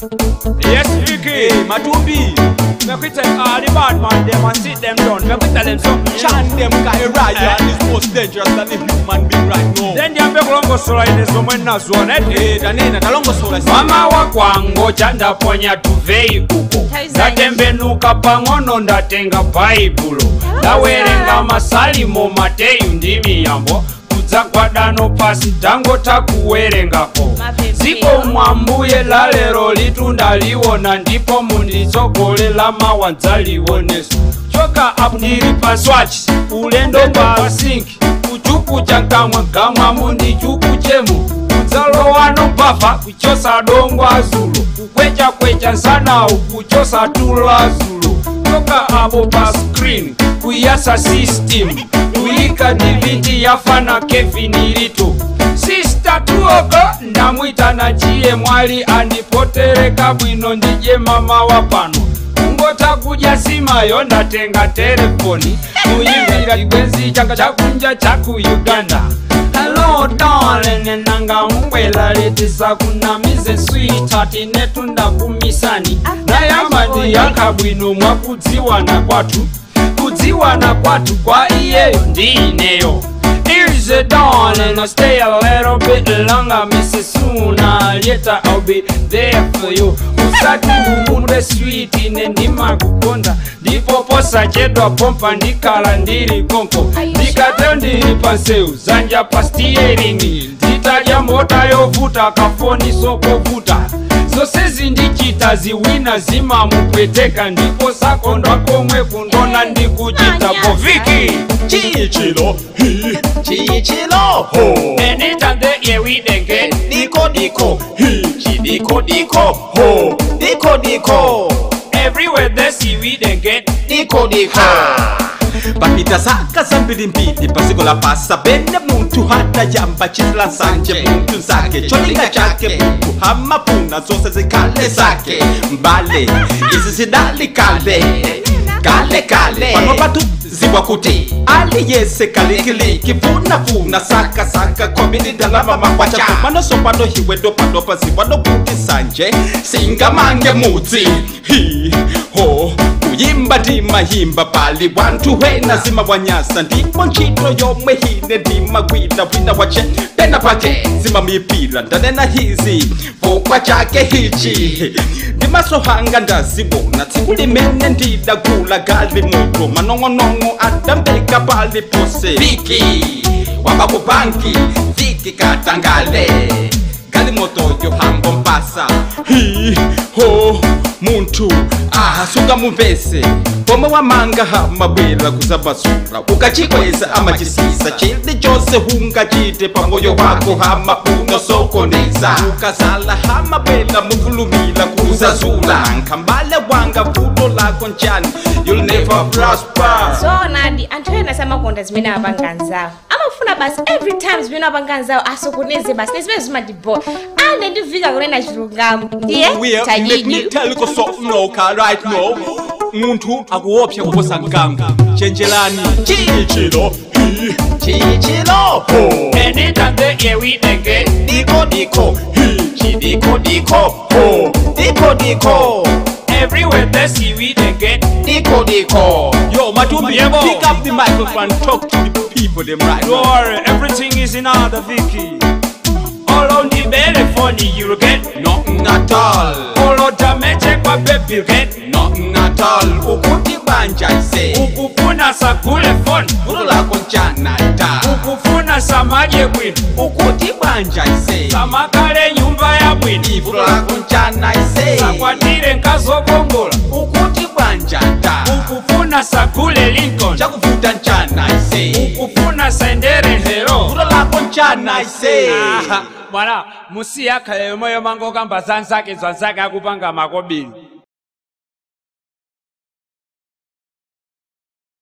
Yes, Vicky. Hey, Matumbi. Make we tell all the bad man them and sit them down. Make we tell them something. Chant them guy Ryan is most dangerous than the human being right now. Then ndiyambe kulongosola ine zomwe naziona. Eh, tanena talongosola. Mama wakwango chandaponya tuvei uko. Ndatembenuka pang'ono ndatenga Baibulo. Ndawerenga Masalimo, Mateyu ndi Miyambo. Kudzagwadano pasi tangota kuwerengako. Ziko mwambuye la lero litundaliona ndipo munditsogolera mawa ndzalioneso. Choka apo ndili pa swatch, ulendo pa sink, kuchukucha nkamwa nkamwa mundichukuchemu. Kudzalowano mpafa kuchosa dongo azulo, kukwechakwecha nsanawu kuchosa tulo azulo. Choka apo pa screen, kuyasa system, kuyika DVD yafana Kevin Lito. Sister tuoko ndamwita na chiye mwali andipotereka bwino ndije mama wa pano. Kungota kudya simayo ndatenga telefoni kuyimbira chibwenzi changa chakunja chaku Uganda. Hello darling, nanga umbwela letisa kunamize sweetheart netunda kumisani. Nayamba ndiyakha bwino mwakudziwana kwathu, kudziwana kwathu kwa iyeyo ndineyo. Here's a darling, I'll stay a little bit longer, Mrs. Sooner, later I'll be there for you. Usati umure sweet ine ndimakukonda, ndipo posachedwa pompa ndikhala ndili konko. Ndikatero ndili panseu, zanja pa steering, nditadya mota yovuta kafoni sokovuta. Zonsezi ndichita ziwina zimamupweteka, ndipo sakondwa komwe kundona ndikuchita poviki. Chichilo, hi, chichilo, ho. Anytime they hear we then get diko diko, hi, chidiko diko, ho, diko diko. Everywhere they see we then get diko diko. Papita zaka zambirimbiri pasiko la pasa bene muntu hata yamba chisla sanje muntu zake cholinga chake muntu hamapuna zose zikale zake mbale izi zidali kale kale kale pano patu ziwa kuti aliyese kalikiliki funa funa saka saka kobili ndalama makwacha pano sopano hiwe dopa dopa ziwa dokuti sanje singamange mudzi hi ho kuyimba ndimahimba pali wanthu wena zimawanyasa ndipo ntchito yomwe hine ndimagwira wina wache pena pake zimamipira ndanena hizi vokwa chake hichi ndimasohanga ndaziwona tsiku limene ndidagula gali moto manong'onong'o adambeka pali pose Viki wamba ku banki Viki katangale gali motoyo hambo mpasa hi ho muntu aha mumvese pomwe wamanga hamabwera kuzabasura ukachikweza amachisisa chilichonse hungachite pamoyo wako hamapuno sokoneza ukazala hamabwera mufulumila kuzazula nkhambale wanga vuto lako nchani you'll never prosper. Zoonadi anthu ena samakonda zimene apanga anzawo, amafuna basi every time zimene apanga anzawo asokoneze basi nezimene zimandibowa. Ande ndivika kunena chilungamo ndiye tajiji. Right now muntu akuopsa kuposa mkango chenjelani chichilo hi chichilo ho Anytime they hear we then get diko diko hi chidiko diko ho diko diko. Everywhere they see we then get diko diko. Yo Matumbi, Yebo. Pick up the microphone, talk to the people them right Don't now. worry, everything is in order, Vicky. All on the telephone you'll get nothing at all. All on damage kwa baby get nothing at all. Ukuti banja ise ukufuna sakule phone ululako nchana ta ukufuna samaje bwino ukuti banja ise samakale nyumba ya bwino ivulako nchana ise sakwatire nkazokongola ukuti banja ta ukufuna sakule Lincoln chakuvuta nchana ise ukufuna sendere hero ululako nchana ise. Mwana musiya khale moyo mango kamba zanzake zanzake akupanga makobiri.